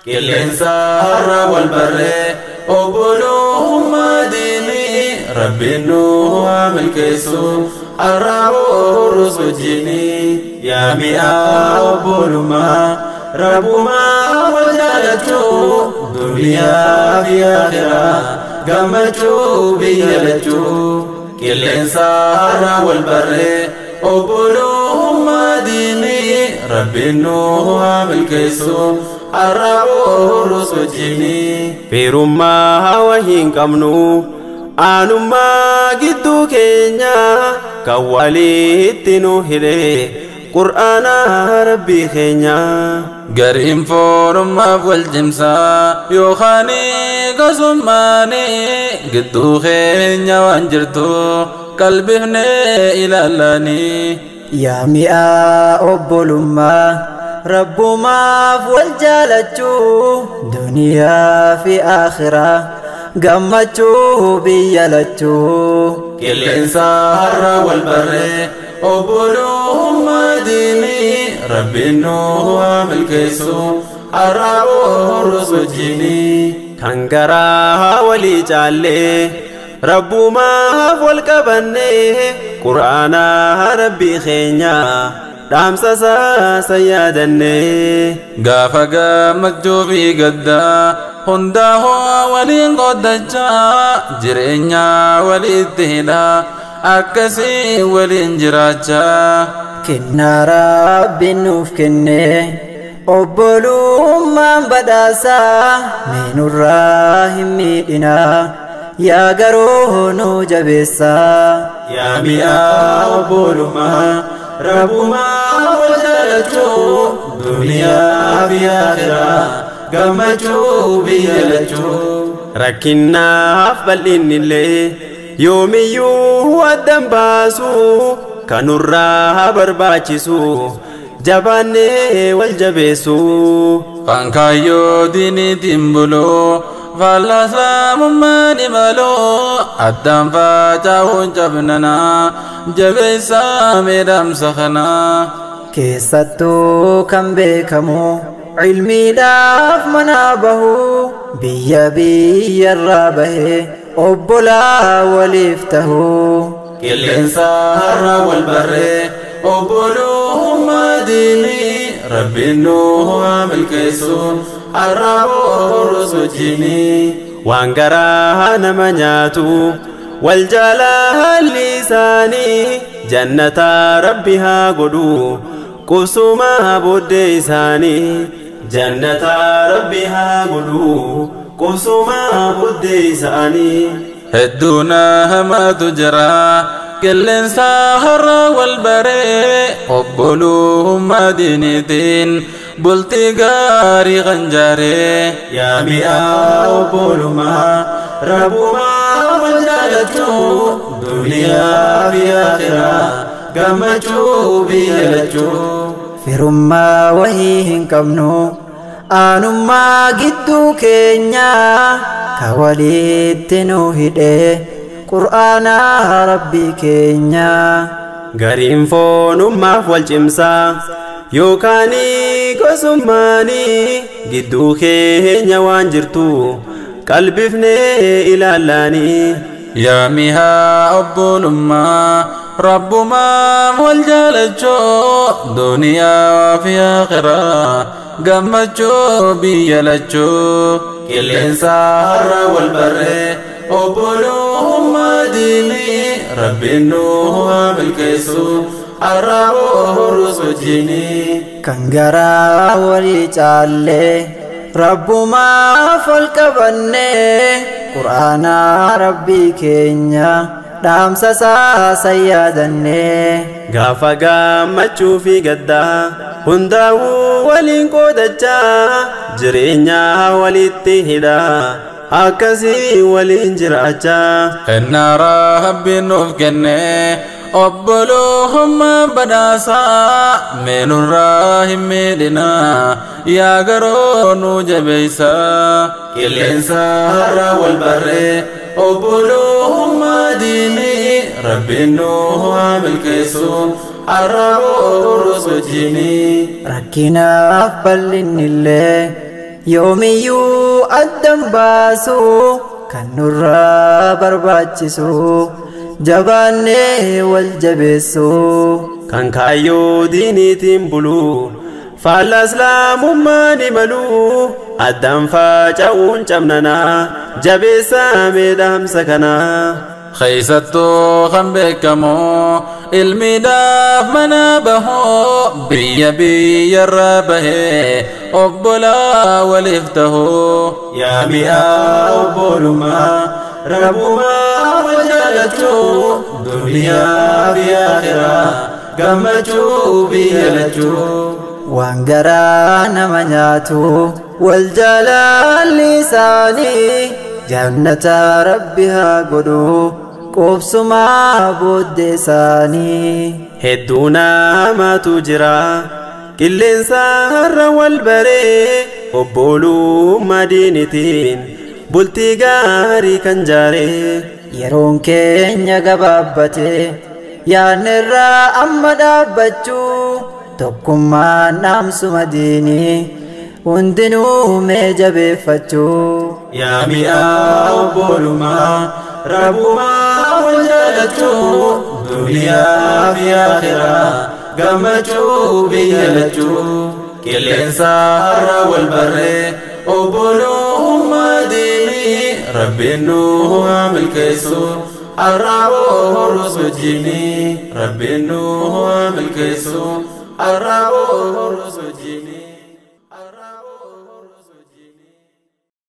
Qilleensa har'a wal barree obbolummaa diinii Rabbiin nu haa milkeessu har'a boorus wajjinii. Yaa mi'aa obbolummaa Rabbumaa wal jaalachuu duniyaa fi akhiraa gammachuu biyya lachuu. Qilleensa har'a wal barree obbolummaa diinii Rabbiin nu haa milkeessu har'a boorus wajjinii. Firummaa hawa hin qabnu aanummaa gidduu keenya kan walitti nu hidhe qur'aana rabbii keenya. Gariin foonummaaf wal cimsaa yookaan gosummaanii gidduu keenya waan jirtu qalbifnee ilaalanii. Yaa mi'aa obbolummaa Rabbumaaf wal jaalachuu duniyaa fi akhiraa gammachuu biyya lachuu. Qilleensa har'a wal barree obbolummaa diinii Rabbiin nu haa milkeessu har'a boorus wajjinii. Kan garaa walii caallee Rabbumaaf wal qabannee qur'aana rabbii keenya dhaamsa isaa yaadannee. Gaafa gammachuu fi gaddaa hundaa waliin qooddachaa jireenya walitti hidhaa akkasii waliin jiraachaa. Kennaa Rabbiin nuuf kenne obbolummaan badhaasaa mee nurraa hin miidhinaa yaa garuu nu jabeessaa. Yaa mi'aa obbolummaa Rabbumaa wal jaalachuu duniyaa fi akhiraa gammachuu biyya lachuu. Rakkinnaaf bal'innillee yoomiyyuu addan baasu kanurraa barbaachisu jabaannee wal jabeessu. Kan kaayyoo diiniitiin buluu faallaa islaamummaan imaluu addaan faca'uun cabnanaa jabeessaa miidhamsa kanaa. Keessattuu kan beekamu ilmiidhaaf manaa bahu biyya biyyarraa bahee obbolaa waliif tahu. Qilleensa har'a wal barree obbolummaa diinii Rabbiin nu haa milkeessu har'a boorus wajjinii. Waan garaa nama nyaatu wal jaalalli isaanii jannata rabbi haa godhu qubsuma booddee isaanii. Jannata rabbi haa godhu qubsuma booddee isaanii. Hedduu hamaatu jira qilleensa har'a wal baree obbolummaa diiniitiin bultii gaarii kan jaaree. Yaa mi'aa obbolummaa Rabbumaa wal jaalachuu duniyaa fi akhiraa gammachuu biyya lachuu. Firummaa wahii hin qabnu aanummaa gidduu keenya ka walitti nu hidhe qur'aana rabbii keenya. Gariin foonummaaf wal cimsaa yookaan gosummaanii gidduu keenya waan jirtu qalbifnee ilaallanii. Yaa mi'aa obbolummaa Rabbumaa wal jaalachuu duniyaa fi akhiraa gammachuu biyya lachuu. Qilleensa har'a wal barree obbolummaa diinii Rabbiin nu haa milkeessu har'a boorus wajjinii. Kan garaa walii caallee Rabbumaaf wal qabannee qur'aana rabbii keenya dhaamsa isaa yaadannee. Gaafa gammachuu fi gaddaa hundaa'uu waliin qoodachaa jireenya walitti hidhaa akkasii waliin jiraachaa. Kennaa Rabbiin nuuf kenne obbolummaa badhaasaa mee nurraa hin miidhinaa yaa garuu nu jabeessaa. Qilleensa har'a wal barree obbolummaa diinii Rabbiin nu haa milkeessu arraaboo horrus wajjini. Rakkinaaf bal'innillee yoomiyyuu addan baasu, kan nurraa barbaachisu jabaannee wal jabeessu. Kan kaayyoo diiniitiin bulu, faalla islaamummaa ni malu, addaan faca'uun cabnanaa, jabeessaa meedhaamsa kanaa. Keessattuu kan beekamu ilmiidhaaf mana bahuu, biyya biyyarraa bahee obbolaa waliif tahuu. Yaa mi'aa obbolummaa, rabbumaa wal jaalachuu, duniyaa fi akhiraa gammachuu biyya lachuu. Waan garaa nama nyaatu wal jaalalli isaanii, jannata rabbi haa godhu qubsumaa booddee isaanii. Hedduu namaatu jira qilleensa har'a wal baree, obbolummaa diinitiin bultii gaarii kan jaaree. Yeroon keenya gabaabbate yaadnirraa amma dhaabbachuu, tokkummaan dhaamsuma diinii hundinuu mee jabeeffachuu. Yaa mi'aa obbolummaa, rabbumaa wal jaalachuu, duniyaa fi akhiraa gammachuu biyya lachuu. Qilleensa har'a wal barree obbolummaa diinii, Rabbiin nu haa milkeessu arraaboo horrus wajjini. Rabbiin nu haa milkeessu arraaboo horrus wajjini.